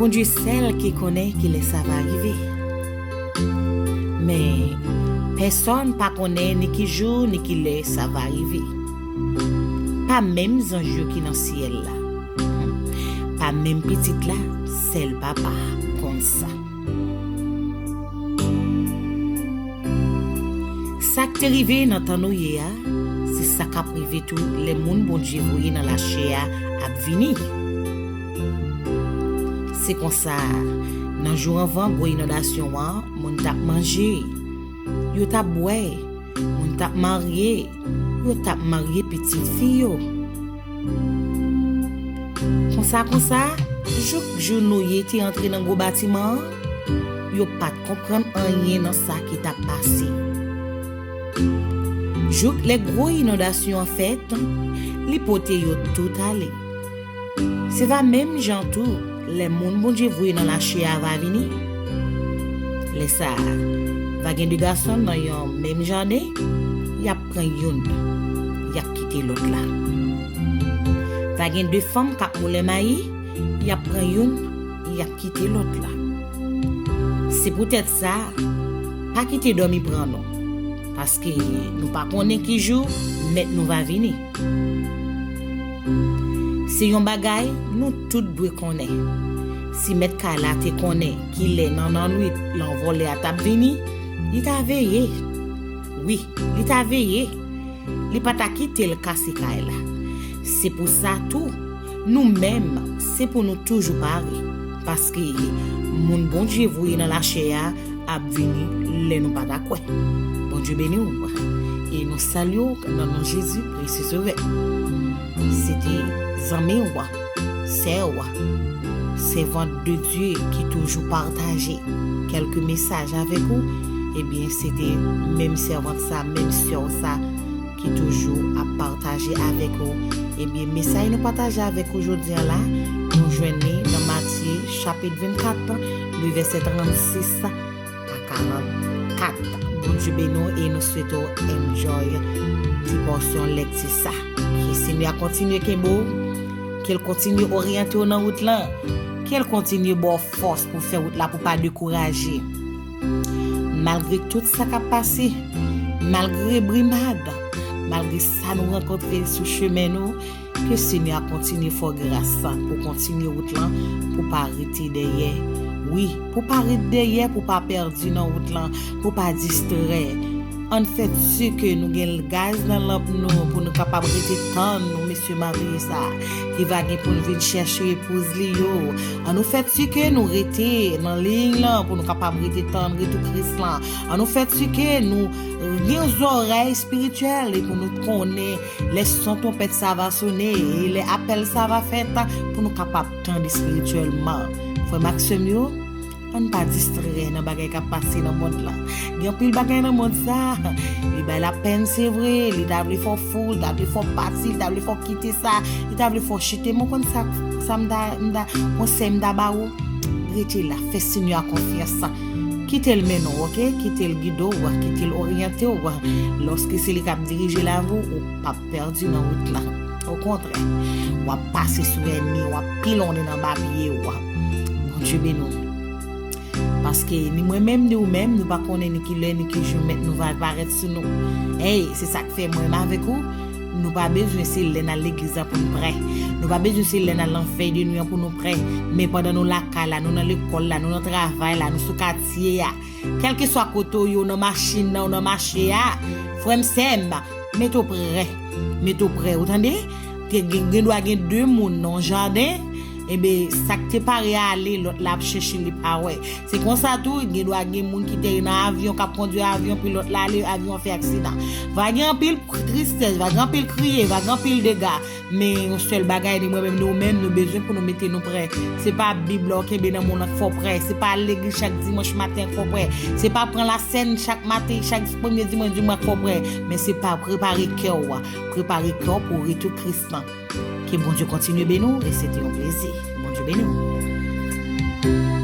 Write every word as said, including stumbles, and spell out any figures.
Bondye sèl ki konnen kilè sa va rive. Men, pèsonn pa konnen ni ki jou ni kilè sa va rive. Pa menm zanj yo ki nan syèl la. Pa menm Pitit la, sèl Papa konn sa. Sa k te rive nan tan Noye a, se sa k ap rive tou lè moun Bondye voye nan lachè a ap vini. Se konsa, nan jou anvan gwo inondasyon an, moun t ap manje, yo t ap bwè, moun t ap marye, yo t ap marye pitit fi yo. Konsa, konsa, jouk jou Noye te antre nan gwo batiman an, yo pa t konprann anyen nan sa ki t ap pase. Jouk lè gwo inondasyon an fèt, li pote yo tout ale. Se va menm jan tou, lè moun Bondye voye nan lachè a va vini. Lè sa a, va gen de gason nan yon menm jaden, y ap pran youn, y ap kite lòt la. Va gen de fanm k ap moulen mayi, y ap pran youn, y ap kite lòt la. Se poutèt sa, pa kite dòmi pran nou, paske nou pa konnen ki jou Mèt nou va vini. Se yon bagay nou tout dwe konnen. Si mèt kay la te konnen kilè nan lannwit lè yon vòlè a t ap vini, li ta veye. Wi, li ta veye. Li pa ta kite l kase kay la. Se pou sa tou, nou menm, se pou nou toujou pare. Paske moun Bondye voye nan lachè a ap vini lè nou pa ta kwè. Bondye beni w. E nou salye w nan non Jezi, Presyè Sovè. Se te zanmi w, sè w, sèvant de Dye ki toujou pataje kèlke mesaj avèk ou. Ebyen, se te menm sèvant sa, menm sè w sa ki toujou ap pataje avèk ou. Ebyen, mesaj nou pataje avèk ou jodi a la, nou jwenn li nan Matye chapit vennkat, li vèsè trannsis a karannkat. Bondye beni w e nou swete w enjoy ti pòsyon lekti sa. Ke Senyè a kontinye kenbe w, ke l kontinye oryante w nan wout lan, ke l kontinye ba w fòs pou fè wout la, pou pa dekouraje. Malgre tout sa k ap pase, malgre brimad, malgre sa nou rankontre sou chemen nou, ke Senyè a kontinye fè w gras pou kontinye wout lan, pou pa rete dèyè. Wi, pou pa ret dèyè, pou pa pèdi nan wout lan, pou pa distrè. Ann fè si ke nou gen gaz nan lanp nou pou nou kapab rete tann nou mesye marye sa ki va gen pou l vin chèche epouz li yo. Ann nou fè si ke nou rete nan liy lan pou nou kapab rete tann retou Kris lan. Ann nou fè si ke nou gen zòrèy espirityèl e pou nou konnen lè son twonpèt sa va sone e lè apèl sa va fèt pou nou kapab tande espirityèlman. Frè m ak sè m yo, ann pa distrè nan bagay k ap pase nan mond lan. Gen anpil bagay nan mond sa, li bay lapenn, se vre, li ta vle fè w fou, li ta vle fè w pati, li ta vle fè w kite sa, li ta vle fè w chite. Men w konn sa, sa m ta, m ta, konsèy m ta ba ou, rete la, fè Senyè a konfyans. Kite l mennen w, oke? Kite l gide w, kite l oryante w. Lòske se li k ap dirije lavi w, ou p ap pèdi nan wout la. Okontrè, w ap pase sou ènmi, w ap pilonnen nan ba pye w. Bondye beni w. Paske ni mwen menm, ni ou menm, nou pa konnen ni kilè, ni ki jou mèt nou va parèt sou nou. Ey, se sa k fè mwen menm avèk ou, nou pa bezwen se lè n al legliz la pou n prè. Nou pa bezwen se lè n al nan vèy de nwi an pou nou prè. Men pandan nou lakay la, nou nan lekòl la, nou nan travay la, nou sou katye a, kèlkeswa kote w ye, w nan machin nan, w nan mache a, frè m, sè m, mete w prè. Mete w prè, ou tande? Te gen, gen dwa gen de moun nan yon jaden, enben, sa k te pare ale, lòt la ap chèche, li pa wè. Se konsa tou, gen dwa gen moun ki te nan avyon, k ap kondui avyon, pilòt la ale, avyon an fè aksidan. Va gen anpil tristès, va gen anpil kriye, va gen anpil dega. Men yon sèl bagay, ni mwen menm, ni ou menm, nou bezwen pou nou mete nou prè. Se pa Bib la w kenbe nan men w lan k fè w prè. Se pa al legliz chak dimanch maten k fè w prè. Se pa pran lasèn chak maten, chak premye dimanch di mwa k fè w prè. Men se pa prepare kè w. Prepare kè w pou retou Kris lan. Ke Bondye kontinye beni w, e se te yon plezi. Bondye beni w.